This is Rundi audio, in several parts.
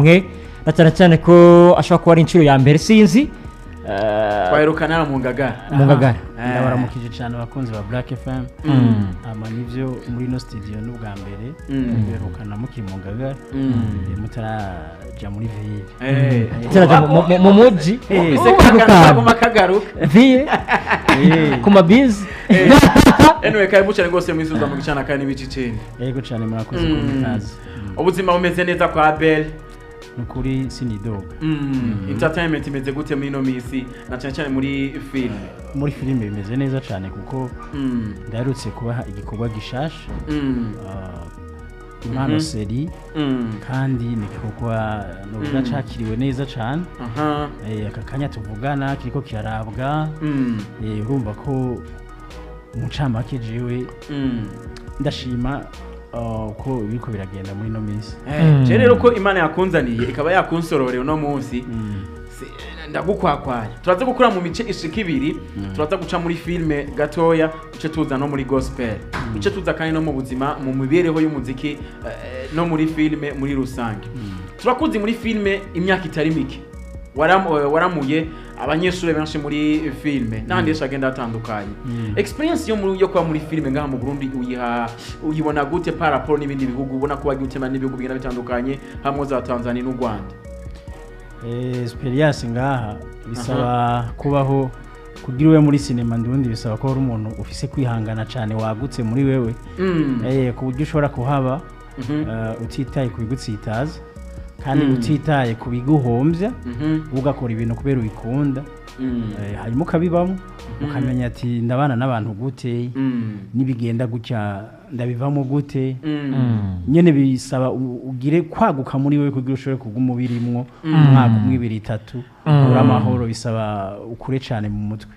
kumwe, na cyane cyane ko ashobora kuba ari inshuro ya mbere, sinzi. Twaherukana mu Ngagara. Mu Ngagara. Ndabaramukije cyane abakunzi ba Black FM. Ama nivyo, muri ino studio n'ubwa mbere. Duherukana mukiri mu Ngagara, mutaraja muri ville. Turaja mu muji. Ese Ako kakana kantu. kaguma kagaruka. Vie ku mabizi. Anyway, karibu cyane rwose mwisuza mu gicana kandi n'ibice 9. Yego cyane, murakoze kumpa ikaze. Ubuzima bumeze neza kwa Abel? Nukuri sinidoga. Entertainment imeze gute muri ino minsi, na cyane cyane muri filime? Muri filime bimeze neza cyane kuko ndaherutse kubaha igikorwa gishasha, Impano série, kandi ni igikorwa novuga cakiriwe neza cyane. Aka kanya tuvugana kiriko kirarabwa. Urumva ko mu ncamake jewe ndashima uko biriko biragenda muri ino minsi. Je rero ko Imana yakunzaniye ikaba yakunsororeye uno munsi, ndagukwakwanya. Turaza gukora mu mice ishika ibiri. Turaza guca muri filime gatoya, duce tuza no muri gospel, duce tuza kandi no mu buzima, mu mibereho y'umuziki, no muri filime muri rusange. Turakuzi muri filime imyaka itari mike. Waramuye abanyeshuri benshi muri filime n'ahandi henshi agenda hatandukanye. Experience yo kuba muri filime ngaha mu Burundi uyiha uyibona gute par rapport n'ibindi bihugu ubona ko wagiye utema n'ibihugu bigenda bitandukanye, hamwe za Tanzania n'u Rwanda? Experience ngaha bisaba kubaho kugira ube muri sinema ndundi, bisaba ko uri umuntu ufise kwihangana cyane, wagutse muri wewe, ku buryo ushobora kuhaba utitaye ku bigutsitaza kandi utitaye ku biguhombya, ugakora ibintu kubera ubikunda, hanyuma ukabibamo, ukamenya ati ndabana n'abantu gute, nibigenda gutya ndabivamo gute. Nyene bisaba ugire kwaguka muri wewe kugira ushobore kuguma ubirimwo umwaka umwe, ibiri, itatu, uri amahoro. Bisaba ukure cane mu mutwe.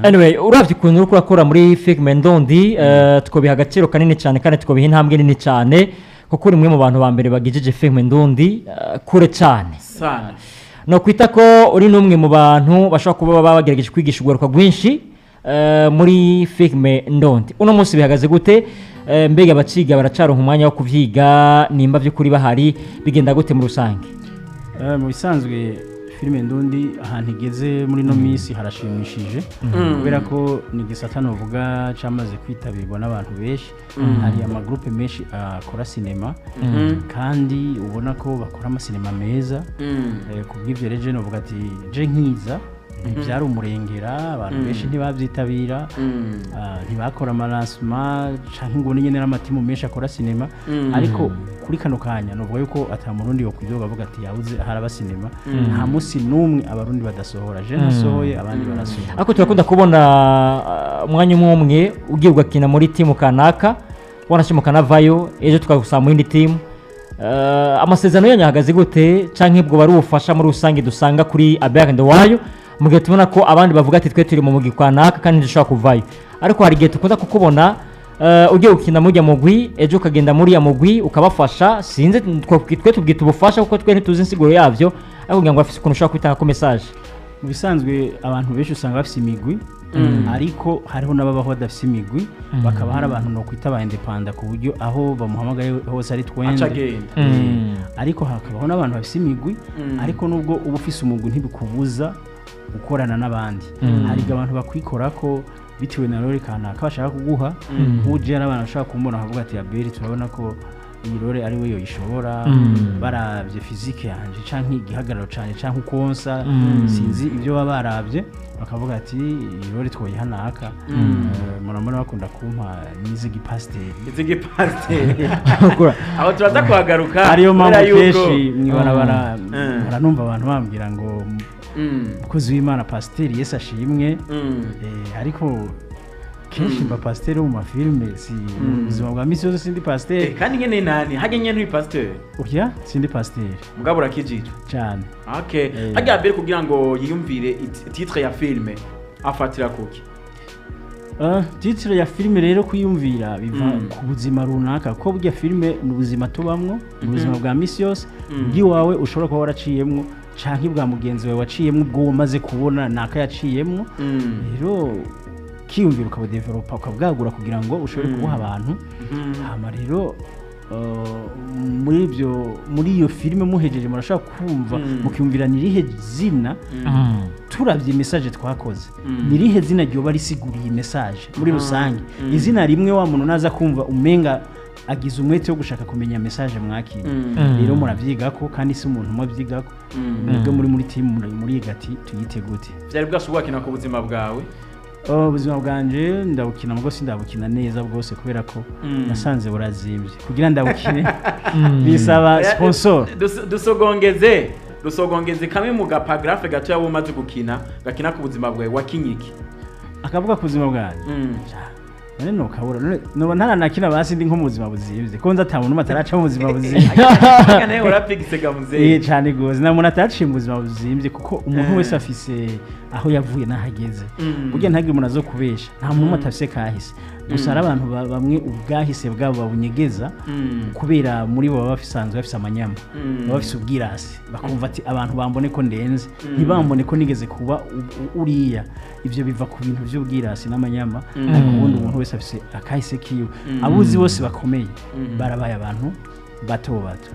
Anyway, uravye ukuntu uriko urakora muri filime ndondi, twobiha agaciro kanini cyane kandi twobiha intambwe nini cyane, kuko uri umwe mu bantu ba mbere bagejeje filime ndondi kure cyane. Sana. No kwita ko uri n'umwe mu bantu bashobora kuba baba bagerageje kwigisha urwaruka rwinshi muri filime ndondi. Uno munsi bihagaze gute? Mbega abaciga baracaronka umwanya wo kuvyiga? Nimba by'ukuri bahari, bigenda gute muri rusange? Mu bisanzwe filime ndundi ahantu igeze muri no minsi harashimishije, kubera ko ni igisata novuga cyamaze kwitabirwa n'abantu benshi. Hari amagroupe menshi akora sinema kandi ubona ko bakora amasinema meza. Ku bw'ibyo rero je novuga ati je nkiza ntibyari umurengera, abantu benshi ntibabyitabira, ntibakora amalancement canke ngo nyene n'amatimu menshi akora sinema. Ariko kuri kano kanya novuga yuko ata murundi yokwidoga avuga ati yabuze haraba sinema. Nta munsi n'umwe abarundi badasohora. Je nasohoye, abandi barasohora. Ariko turakunda kubona umwanya umwe umwe ugiye ugakina muri timu kanaka, wanashima ukanavayo, ejo tukagusaba mu yindi timu. Amasezerano yanyu ahagaze gute, canke bwo bari ubufasha muri rusange dusanga kuri Abel Nduwayo, mu gihe tubona ko abandi bavuga ati twe turi mu mugwi kanaka kandi ntidushobora kuvayo? Ariko hari igihe dukunda kukubona ugiye gukina mujya mugwi, ejo ukagenda muri ya mugwi ukabafasha. Sinzi, twe tubwita ubufasha kuko twe ntituzi insiguro yavyo, ariko kugira ngo bafise ukuntu ushobora kwitanga ko message. Mu bisanzwe abantu benshi usanga bafise imigwi, ariko hariho n'ababaho badafise imigwi, bakaba hari abantu nokwita ba indépendants, ku buryo aho bamuhamagaye hose ari aca twende. Agenda. Ariko hakabaho n'abantu bafise imigwi. Ariko nubwo uba ufise umugwi ntibikubuza gukorana n'abandi. Hari igihe abantu bakwikora ko bitewe na role kanaka bashaka kuguha. Nk'uje n'abantu bashaka kumbona bakavuga ati Abeli turabona ko iyi role ari we yoyishobora, baravye physique yanje canke igihagararo canje canke ukonsa, sinzi ibyo baba baravye, bakavuga ati iyi role twoyiha naka. Murabona bakunda kumpa n'iz'igipasiteri. Iz'igipasiteri, aho turaza kuhagaruka. Ariyo mpamvu kubera yuko kenshi mw'ibarabara muranumva abantu bambwira ngo umukozi w'Imana, pasiteri, Yesu ashimwe. Ariko kenshi mba pasiteri wo mu mafilime, si mu buzima bwa misi yose sindi pasiteri. Kandi nyene nani hajya nyene nturi pasiteri? Oya, sindi pasiteri. Mugabo urakijijwe? Cyane. Okay. Hajya mbere kugira ngo yiyumvire titre ya filime afatira kuki? Titre ya filime rero kuyumvira biva ku buzima runaka, kuko burya filime ni ubuzima tubamwo, ni ubuzima bwa misi yose, bw'iwawe ushobora kuba waraciyemwo canke bwa mugenzi wawe waciyemwo, ubwo umaze kubona naka yaciyemwo. Rero ukiyumvira, ukabudevelopa, ukabwagura kugira ngo ushobore kubuha abantu. Hama rero Muri ibyo, muri iyo filime muhejeje, murashobora kumva mukiyumvira ni zina, turavye message twakoze, ni rihe zina ryoba risiguriye message muri rusange, izina rimwe wa muntu naza kumva umenga agize umwete wo gushaka kumenya message mwakiriye. Rero muravyigako, kandi si umuntu umwe avyigako, mwebwe muri team muriga ati tuyite gute. Byari bwashobora gukina ku buzima bwawe? Oh, ubuzima bwanje ndabukina, mugo sindabukina neza bwose kubera ko nasanze burazimvye. Kugira ndabukine bisaba sponsor. Dusogongeze kamwe mu gaparagraphe gatoya wowe umaze gukina gakina ku buzima bwawe. Wakinye iki? Akavuga ku buzima bwanje, none nokabura, none noba ntaranakina, basi ndi nko mu buzima buzimvye, ko nzi ata muntu umwe ataraca mu buzima buzimvye. Aka nawe urapigise ga muzehe. Eh, cane gose, nta muntu ataciye mu buzima buzimvye, kuko umuntu wese afise aho yavuye n'aho ageze. Burya ntagire umuntu azo kubesha, nta muntu umwe atafise kahise. Gusa hari abantu bamwe ubwahise bwabo babunyegeza kubera muri bo baba basanzwe bafise amanyama, baba bafise ubwirasi, bakumva ati abantu bambone ko ndenze, ntibambone ko nigeze kuba uriya. Ivyo biva ku bintu vy'ubwirasi n'amanyama, ariko ubundi umuntu wese afise akahise kiwe. Abuzi bose bakomeye barabaye abantu bato bato.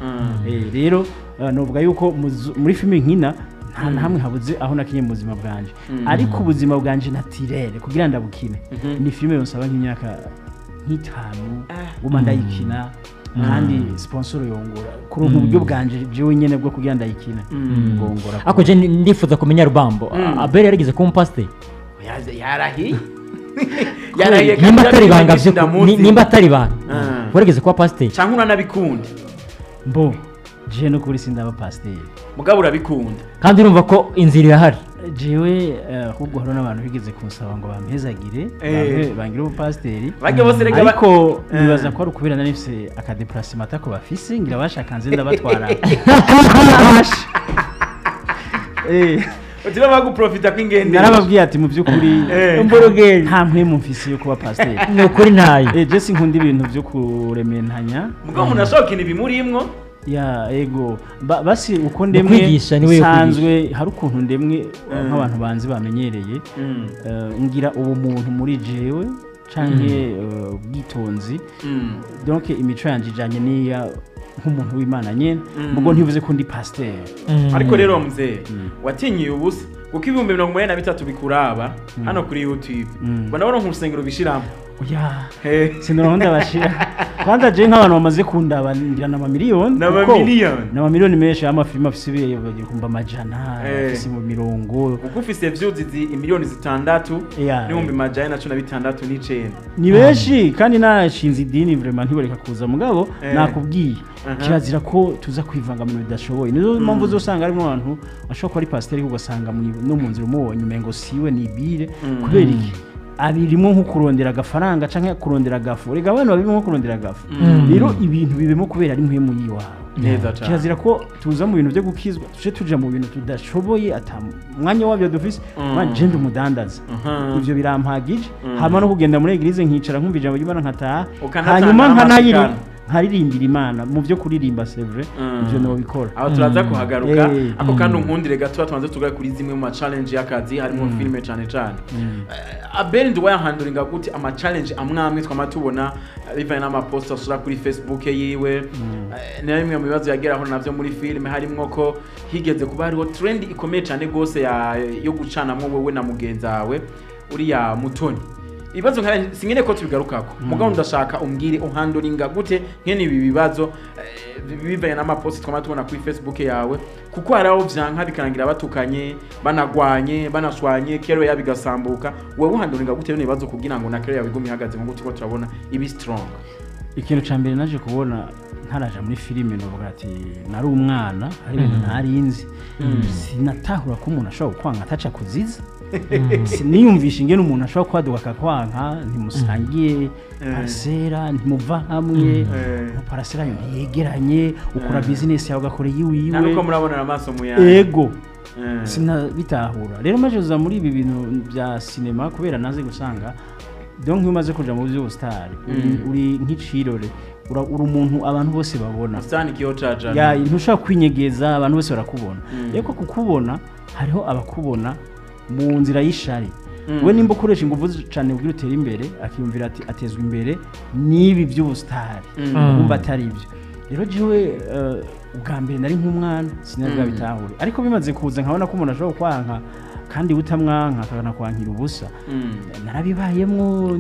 Rero novuga yuko muri filime nkina nta na hamwe habuze aho nakinye mu buzima bwanje, ariko ubuzima bwanje naturel kugira ndabukine ni filime yonsaba nk'imyaka nk'itanu guma ndayikina, kandi sponsor yongora kuronka uburyo bwanje jewe nyene bwo kugira ndayikina ngongora. Ariko je ndifuza kumenya Rubambo, Abel yarigeze kuba umupasiteri? Yarahiye, yarahiye. Nimba atari ibanga Ndamuzi. Nimba atari ibanga, warigeze kuba pasiteri? Canke uranabikunda? Mbo je no kuri sindaba pasiteri. Mugabo urabikunda. Kandi urumva ko inzira irahari. Jewe ahubwo hariho n'abantu bigeze kunsaba ngo bampezagire, bangire ubupasiteri. Bajya bose reka Ariko nibaza ko ari ukubera nari mfise akadéplacement atako bafise, ngira bashaka nze ndabatwara. Utira baguprofita kw'ingende. Narababwiye ati mu by'ukuri Umburugeri. nta mpwemu mfise yo kuba pasiteri. Ni ukuri ntayo. Je sinkunda ibintu byo kurementanya. Mugabo umuntu ashobora gukina ibimurimwo. Ya, ego. Basi uko ndemwe Kwigisha, niwe yo sanzwe, hari ukuntu ndemwe nk'abantu banzi bamenyereye. Ngira ubumuntu muri jewe canke ubwitonzi, donc imico yanje ijanye n'iya nk'umuntu w'Imana nyene, mugo ntivuze ko ndi pasteur. Ariko rero mzee, watinyiye ubusa, kuko 83,000 bikuraba hano kuri YouTube, mbona ndabona nk'urusengero bishiramo. Oya. Hey. Sinoroho ndabashira kwanza je nk'abantu bamaze kundaba ngira n'amamiliyoni. N'amamiliyoni. N'amamiliyoni menshi y'amafilime afise ibihumbi amajana, afise mu mirongo. Kuko ufise views 6,000,000 n'ibihumbi 416,000. Ni benshi, kandi nashinze idini vraiment ntiboreka kuza, mugabo nakubwiye, kirazira ko tuza kwivanga mu bintu bidashoboye. Nizo mpamvu uzosanga harimo abantu ashobora kuba ari pasiteri, ugasanga no mu nzira umubonye umengo siwe, ni ibire. Kubera iki? Abirimo nko kurondera agafaranga canke kurondera agafu. Rega abantu babirimo nko kurondera agafu. Rero ibintu bibemo kubera ari mpwemu yiwawe. Neza cane. Kirazira ko tuza mu bintu byo gukizwa tuje tuja mu bintu tudashoboye, ata mwanya wabyo dufise. Man, je ndi umudandaza, ivyo birampagije. Hama no kugenda muri église nkicara nkumva ijambo ry'Imana nkataha, Ukanatanga hanyuma nkanayiri n'amasikano. nkaririmbira Imana mu byo kuririmba, c'est vrai, ivyo nobikora. Aho turaza kuhagaruka. Ako kandi unkundire gato tubanze tugaye kuri zimwe mu ma challenge y'akazi, harimo filime cane cane. Abel Nduwayo ahanduringa gute ama challenge amwe amwe twama tubona, bivanye n'amapost asura kuri Facebook yiwe? Ni bimwe mu bibazo yageraho navyo muri filime, harimwo ko higeze kuba hariho trend ikomeye cane gose yo gucanamwo wewe na mugenzi wawe uriya Mutoni. Ibibazo nka singene ko tubigarukako, mugabo ndashaka umbwire uhanduringa gute nkene ibi bibazo, bivanye n'amapost twama tubona kuri Facebook yawe, kuko hari aho vyanka bikarangira batukanye, banagwanye, banashwanye, kero yabigasambuka. Wewe uhanduringa gute bino bibazo kugira ngo na kero yawe igume ihagaze nkuko turiko turabona ibi strong? Ikintu ca mbere naje kubona ntaraja muri filime, novuga ati nari umwana, hari ibintu ntarinzi, sinatahura ko umuntu ashobora kukwanga ataca kuziza. Siniyumvisha ingene umuntu ashobora kwaduka akakwanka, ntimusangiye parcelle, ntimuva hamwe, mu parcelle yanyu ntiyegeranye, ukora business yawe ugakora iyiwiwe. Nta nuko murabonana amaso mu yandi. Ego. Sinabitahura. Rero maze kuza muri ibi bintu bya sinema, kubera naze gusanga, donc iyo umaze kuja mu by'ubusitari uri nk'icirore, uri umuntu abantu bose babona. Usitani kiyo cajana. Ya, ntushobora kwinyegeza, abantu bose barakubona. Ariko kukubona, hariho abakubona mu nzira y'ishari. We nimba ukoresha ingufu cyane kugira utere imbere, akiyumvira ati atezwa imbere n'ibi by'ubusitari, kumva atari ibyo. Rero jewe ubwa mbere nari nk'umwana, sinari bwabitahure, ariko bimaze kuza nkabona ko umuntu ashobora kwanka kandi utamwanka akanakwankira ubusa. Narabibayemwo,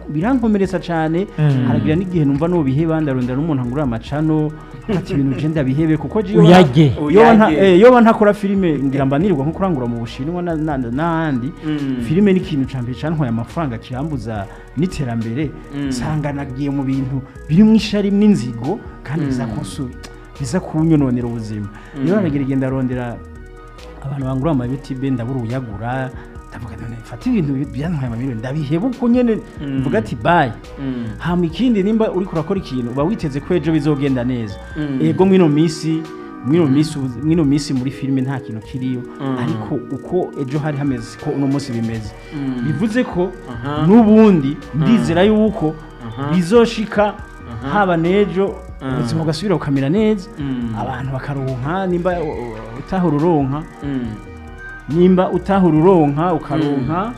birankomeretsa cyane. Haragira n'igihe numva nobiheba, ndarondera n'umuntu angurira amacano, ati ibintu je ndabihebe, kuko jewe Uyage. Uyage. Yoba ntakora filime, ngira mba nirirwa nko kurangura mu Bushinwa n'ahandi. Filime ni ikintu ca mbere cantwaye amafaranga, kirambuza n'iterambere. Nsanga nagiye mu bintu birimwo ishari n'inzigo kandi biza kunyononera ubuzima. Rero haragira igihe ndarondera abantu bangura ama YouTube, ndabura uyagura. Ndavuga none mfata ibintu byantwaye amamiliyoni ndabiheba uko nyene, mvuga ati bye. Hama ikindi, nimba uriko urakora ikintu, uba witeze ko ejo bizogenda neza. Ego, mwino minsi muri filime nta kintu kiriyo, ariko uko ejo hari hameze siko uno munsi bimeze. Bivuze ko n'ubundi ndizera yuko bizoshika haba n'ejo, ubuzima bugasubira bukamera neza, abantu bakaronka. Nimba utahora uronka, nimba utahora uronka ukaronka.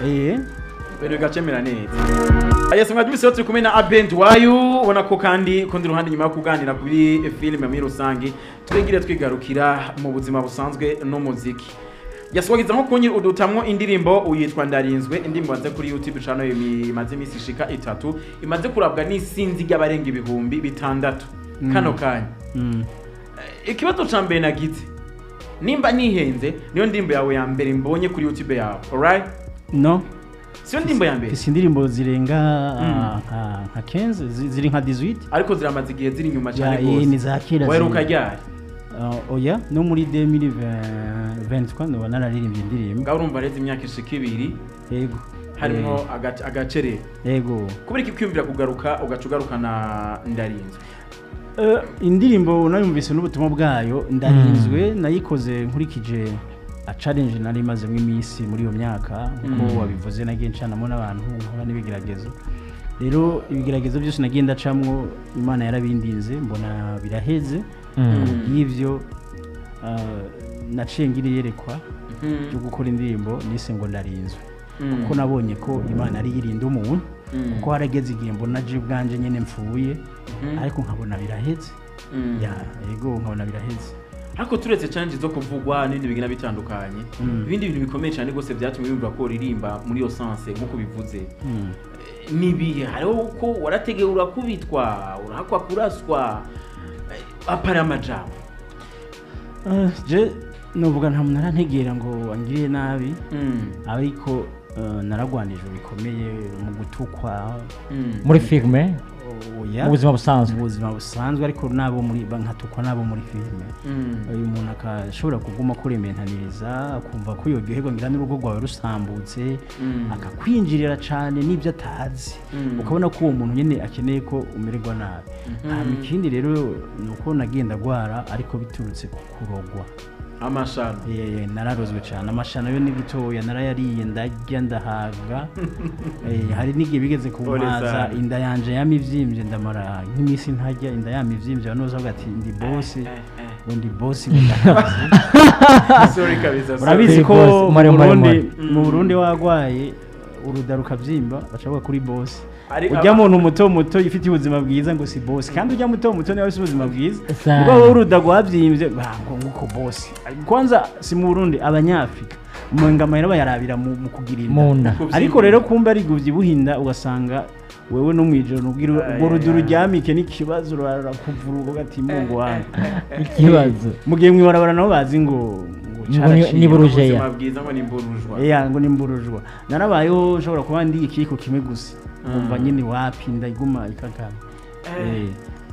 Ibintu bigacemera neza. Yes, mwabyumvise rero, turi kumwe na Abel Nduwayo. Ubona ko kandi kundi ruhande, nyuma yo kuganira kuri filime muri rusange, twigire twigarukira mu buzima busanzwe n'umuziki. Yaswagiza nko kunyi udutamwo indirimbo uyitwa Ndarinzwe, indirimbo wanze kuri YouTube channel imaze iminsi ishika 3, imaze kurabwa n'isinzi ry'abarenga 6000 kano kanya. Ikibazo ca mbere nagize, nimba nihenze, niyo ndirimbo yawe ya mbere mbonye kuri YouTube yawe, alright? No. Siyo ndirimbo ya mbere? Mfise indirimbo zirenga nka 15, ziri nka 18. Ariko ziramaze igihe ziri inyuma cyane Ya, rwose. ni za kera. Waheruka ryari? Oya, no muri 2023 noba nararirimbye indirimbo. Ngaho urumva rero imyaka ishika 2 Yego. harimo agacerere. Yego. Kubera iki kwiyumvira kugaruka, ugaca ugarukana Ndarinzwe? Indirimbo unayumvise n'ubutumwa bwayo. Ndarinzwe nayikoze nkurikije a challenge nari mazemo iminsi muri iyo myaka, nkuko wabivuze, nagiye ncanamo n'abantu, nkora n'ibigeragezo. Rero ibigeragezo byose nagiye ndacamwo, Imana yarabindinze, mbona biraheze. Kubw'ibyo naciye ngira iyerekwa ryo gukora indirimbo nise ngo Ndarinzwe, kuko nabonye ko Imana ari irinda umuntu, kuko harageze igihe mbona je ubwanje nyene mfuye, ariko nkabona biraheze. Ya, yego, nkabona biraheze. Ariko turetse challenge zo kuvugwa n'ibindi bigenda bitandukanye, ibindi bintu bikomeye cyane rwose byatumye wumva ko uririmba muri iyo sense nk'uko bivuze, nibihe? Hariho uko warategewe, urakubitwa, urahakwa kuraswa, apara amajambo. Je novuga nta muntu arantegera ngo angiriye nabi, ariko naragwanijwe bikomeye mu gutukwa. Muri filime? Oya. Mu buzima busanzwe? Mu buzima busanzwe, ariko nabo muri nkatukwa nabo muri filime. Uyu muntu akashobora kuguma kurementaniriza, akumva ko yoryoherwa ngira n'urugo rwawe rusambutse, akakwinjirira cyane n'ibyo atazi, ukabona ko uwo muntu nyine akeneye ko umererwa nabi. Hama ikindi rero ni uko nagenda agwara, ariko biturutse ku kurogwa. Amashano. Nararozwe cyane. Amashano yo ni gitoya, narayariye, ndarya ndahaga. Hari n'igihe bigeze kumpaza sana. Inda yanje yama ivyimbye, ndamara nk'iminsi ntarya, inda yama ivyimbye. Abantu bose bavuga ati ndi boss, ngo ndi boss, ngo ndahaze. Sorry kabisa, sorry. Urabizi Ndi ko boss, mu mare, mare, Burundi, mare. mu Burundi wagwaye uruda rukabyimba, baca bavuga kuri boss. Ujya muntu muto muto ifite ubuzima bwiza ngo si boss, kandi ujya muto muto niwe afite ubuzima bwiza. Sana. Ubwo wowe uruda rwabyimbye ngo nguko boss. Kwanza si mu Burundi, Abanyafrika umenga amahera bayarabira mu kugira inda. Mu nda. Kubyimba. Ariko rero kumbe ari kubyibuha inda, ugasanga wewe no mwijoro nubwira Ay, urwo ruda ay, ay. uryamike n'ikibazo, rurakuvuruga ugati Mungu wangu. Ikibazo. Mu gihe mwibarabara nabo bazi ngo Ngo caraciye. ni burujeya. Ubuzima bwiza ngo ni mburujwa. Eya, ngo ni mburujwa. Narabayeho nshobora kuba ndi ikiyiko kimwe gusa, nkumva nyine wapi, ndaguma ikakama.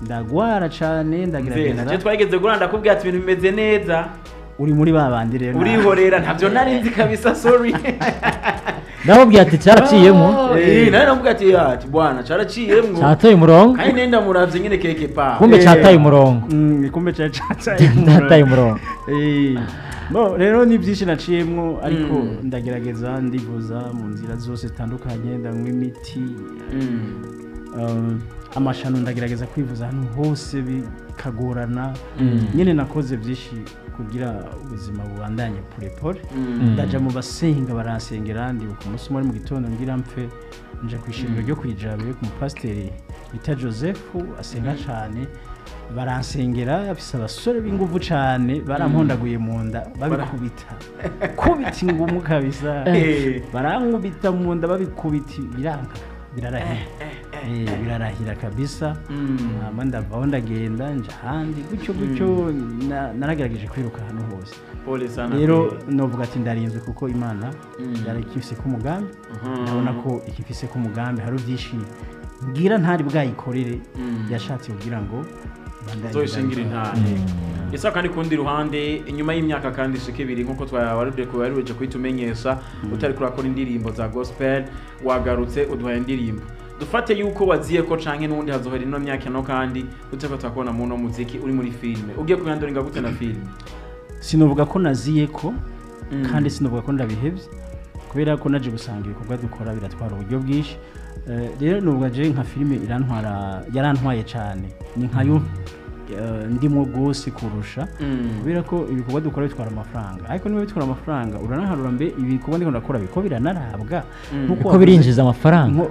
Ndagwara cane, Nze ndagerageza. nacyo twageze gura, ndakubwira ati ibintu bimeze neza. Uri muri ba bandi rero. Urihorera, ntabyo nari nzi kabisa, sorry. Ndamubwira ati cyaraciyemo. Nawe namubwira ati ati bwana caraciyemwo. Cyataye umurongo. Kandi nenda muravye nyene keke pa. Kumbe cyataye umurongo. Kumbe cari cataye. Cyataye umurongo. Bo rero ni byinshi naciyemwo, ariko ndagerageza, ndivuza mu nzira zose zitandukanye, ndanywa imiti. Amashano ndagerageza kwivuza ahantu hose bikagorana nyine. Nakoze byinshi kugira ubuzima bubandanye pore pore. Ndaja mu basenga, baransengera. Ndibuka umunsi umwe ari mu gitondo ngira mpfe, nja ku ishengero ryo kwijabe ku mupasiteri bita Joseph, asenga cane. Baransengera, afise abasore b'inguvu cane, barampondaguye mu nda, babikubita kubita ingumu kabisa. Barankubita mu nda, babikubita, biranka, birarahira. Birarahira kabisa. Hama ndavaho, ndagenda nja ahandi gutyo gutyo. Naragerageje kwiruka ahantu hose. Pole sana. Rero novuga ati ndarinzwe kuko Imana yari ikifise ku mugambi. Ndabona ko ikifise ku mugambi, hari byinshi ngira ntari bwayikorere, yashatse kugira ngo mbandanye. Uzoyishingira intare isa. Kandi kundi ruhande, inyuma y'imyaka kandi ishika 2, nkuko twawaruje kubaruje kuhitumenyesha, utari kurakora indirimbo za gospel, wagarutse uduhaye indirimbo. Dufate yuko waziye ko canke n'ubundi hazohera ino myaka no kandi uteko turakubona mu no muziki uri muri filme, ugiye kuyandoringa gute na filme? Sinovuga ko naziye ko, kandi sinovuga ko ndabihevye, kubera ko naje gusanga ibikorwa dukora biratwara uburyo bwinshi. Rero nuvuga je nka filime irantwara, yarantwaye cyane, ni nkayo ndimo rwose kurusha, kubera ko ibikorwa dukora bitwara amafaranga. Ariko niba bitwara amafaranga, uranaharura mbe ibikorwa ndiko ndakora biko biranarabwa nkuko Ko wavuze. Birinjiza amafaranga.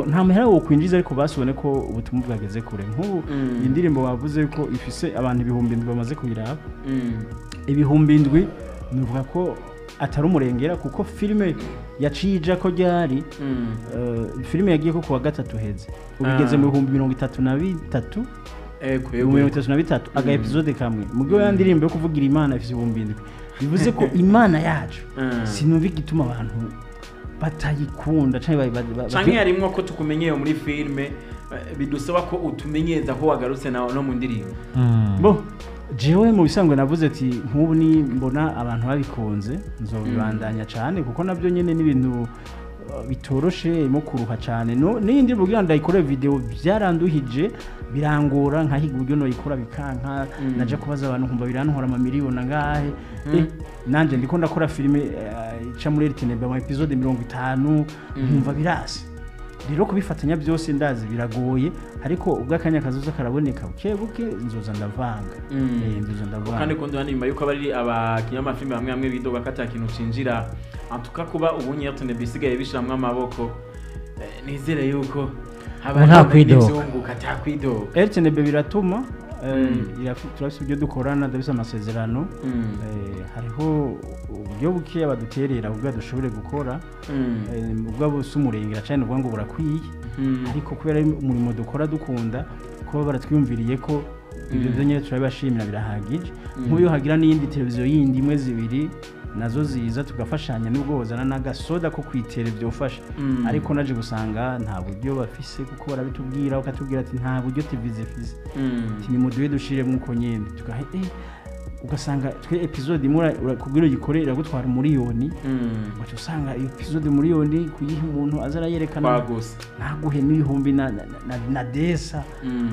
Nta mahera wo kwinjiza, ariko basubone ko ubutumwa bwageze kure. Nk'ubu indirimbo wavuze ko ifise abantu 7,000 bamaze kuyiraba, 7,000 nuvuga ko atari umurengera, kuko filime yaciye ija ko ryari, filime yagiye ko kuwa gatatu heze, ubigeze mu 33,000. 33,000 aga episode kamwe. Mugihe ya ndirimbo yo kuvugira Imana ifise 7,000, bivuze ko Imana yacu, sinumva igituma abantu batayikunda canke Canke harimwo ko tukumenyeye muri filme, bidusaba ko utumenyereza ko wagarutse na no mu ndirimbo. Bo jewe mu bisanzwe navuze ati nk'ubu ni mbona abantu babikunze nzobibandanya cyane, kuko nabyo nyine n'ibintu bitoroshe, irimo kuruha cyane. No n'iyindi kugira ngo ndayikore video byaranduhije, birangora, nkahiga uburyo noyikora bikanka. Naja kubaza abantu nkumva birantwara amamiliyoni angahe. Nanje ndiko ndakora filime ica muri RTNB ama episode 50, nkumva birase. Rero kubifatanya byose ndazi biragoye, ariko ubwo akanya kazoza karaboneka buke buke nzoza ndavanga. Nzoza ndavanga. Kandi kundi hano nyuma yuko abari abakinnyi b'amafilime bamwe bamwe bidoga ko ata kintu cinjira antuka, kuba ubunye RTNB bisigaye bishiramwo amaboko, nizere yuko haba Nta kwidoga. n'ivyunguka, ata kwidoga. RTNB biratuma turafise ibyo dukorana, ndabise amasezerano. Hariho uburyo bukeya baduterera kugira dushobore gukora. Ubwo busa umurengera cyane, uvuga ngo burakwiye, ariko kubera ari umurimo dukora dukunda, kuba baratwiyumviriye ko ibyo byo nyine turabibashimira, birahagije. Nk'uyu hagira n'iyindi televiziyo yindi imwe zibiri nazo ziza tugafashanya, nubwo bozana n'agasoda ko kwitera byofasha. Ariko naje gusanga nta buryo bafise, kuko barabitubwira, bakatubwira ati nta buryo TV zifise, ati nimuduhe dushiremo uko nyene tugahe. Ugasanga twe episode imwe kugira uyikore iragutwara 1 miliyoni. Ugaca usanga iyo episode 1 miliyoni kuyiha umuntu aza arayerekana Kwaguse. ntaguhe n'ibihumbi na desa.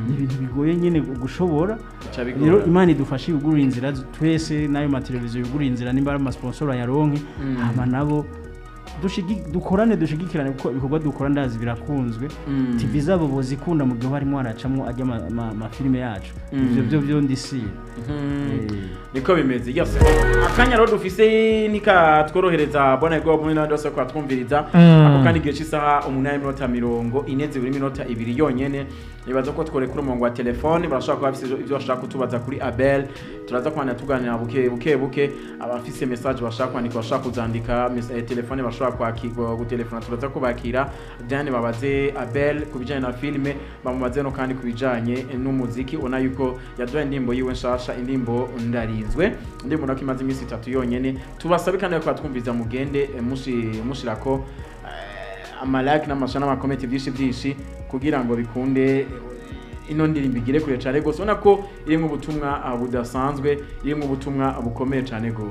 Ni ibintu bigoye nyine gushobora. Bica bigora. Rero Imana idufashe yugurura inzira twese, n'ayo mateleviziyo yugurura inzira, nimba ari amasponsor yaronke, hama nabo dukorane, dushigikirane, kuko ibikorwa dukora ndazi birakunzwe. TV zabo bozikunda mu gihe harimo haracamwo ajya amafilime yacu. Ivyo byo ndisiye. Niko bimeze. Yes, akanya rero dufise nikatworohereza, bona ego muri nandi bose kwatwumviriza. Ako kandi igihe cy'isaha 8:40 zibura iminota 2 yonyene. Nibaza ko tworekura umurongo wa telefone, barashobora kuba bafise ibyo bashaka kutubaza kuri Abel. Turaza kwandika, tuganira buke buke buke. Abafise message bashaka kwandika, bashaka kuzandika, telefone bashobora kwakirwa, gutelefona, turaza kubakira then babaze Abel ku bijanye na filime, bamubaze no kandi ku bijanye n'umuziki. Ubona yuko yaduhaye indirimbo yiwe nshasha, indirimbo Ndarinzwe, indirimbo nako imaze iminsi 3 yonyene. Tubasabe kandi ko twumviza, mugende mushirako amalike n'amasha n'amakomenti byinshi byinshi kugira ngo bikunde, ino ndirimbo igere kure cyane rwose. Ubona ko irimo ubutumwa budasanzwe, irimo ubutumwa bukomeye cyane rwose.